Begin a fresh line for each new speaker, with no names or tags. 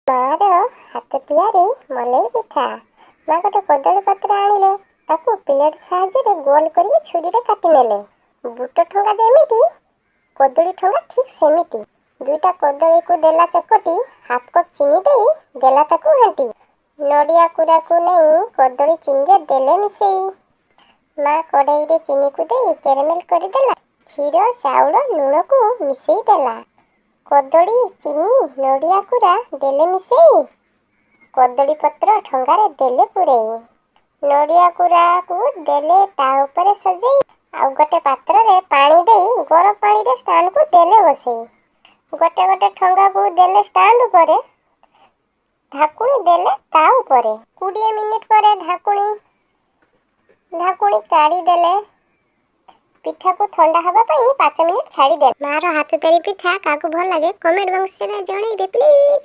ମାଆର ହାତ ତିଆରି ମଲେଇ ପିଠା। ମା ଗୋଟେ କଦଳୀ ପତ୍ର ଆଣିଲେ, ତାକୁ ପ୍ଲେଟ୍ ସାହାଯ୍ୟରେ ଗୋଲ କରିକି ଛୁରୀରେ କାଟିନେଲେ। ବୁଟ ଠୁଙ୍ଗା ଯେମିତି, କଦଳୀ ଠୁଙ୍ଗା ଠିକ୍ ସେମିତି। ଦୁଇଟା କଦଳୀକୁ ଦେଲା ଚକଟି, ହାଫ୍ କପ୍ ଚିନି ଦେଇ ଦେଲା ତାକୁ ଘାଣ୍ଟି। ନଡ଼ିଆ କୁରାକୁ ନେଇ କଦଳୀ ଚିନିରେ ଦେଲେ ମିଶେଇ। ମା କଢ଼େଇରେ ଚିନିକୁ ଦେଇ କ୍ୟାରାମେଲ୍ କରିଦେଲା। କ୍ଷୀର, ଚାଉଳ, ଲୁଣକୁ ମିଶେଇ ଦେଲା। କଦଳୀ, ଚିନି, ନଡ଼ିଆ କୁରା ଦେଲେ ମିଶେଇ, କଦଳୀ ପତ୍ର ଠୁଙ୍ଗାରେ ଦେଲେ ପୂରେଇ। ନଡ଼ିଆ କୁରାକୁ ଦେଲେ ତା ଉପରେ ସଜେଇ। ଆଉ ଗୋଟେ ପାତ୍ରରେ ପାଣି ଦେଇ ଗରମ ପାଣିରେ ଷ୍ଟାଣ୍ଡକୁ ଦେଲେ ବସେଇ। ଗୋଟେ ଗୋଟେ ଠୁଙ୍ଗାକୁ ଦେଲେ ଷ୍ଟାଣ୍ଡ ଉପରେ, ଢାଙ୍କୁଣୀ ଦେଲେ ତା ଉପରେ। 20 ମିନିଟ୍ ପରେ ଢାଙ୍କୁଣୀ ଢାଙ୍କୁଣୀ କାଢ଼ିଦେଲେ। ପିଠାକୁ ଥଣ୍ଡା ହେବା ପାଇଁ 5 ମିନିଟ୍ ଛାଡ଼ିଦେଲେ। ମାଆର ହାତ ତିଆରି ପିଠା କାହାକୁ ଭଲ ଲାଗେ, କମେଣ୍ଟ ବକ୍ସରେ ଜଣେଇବେ ପ୍ଲିଜ୍।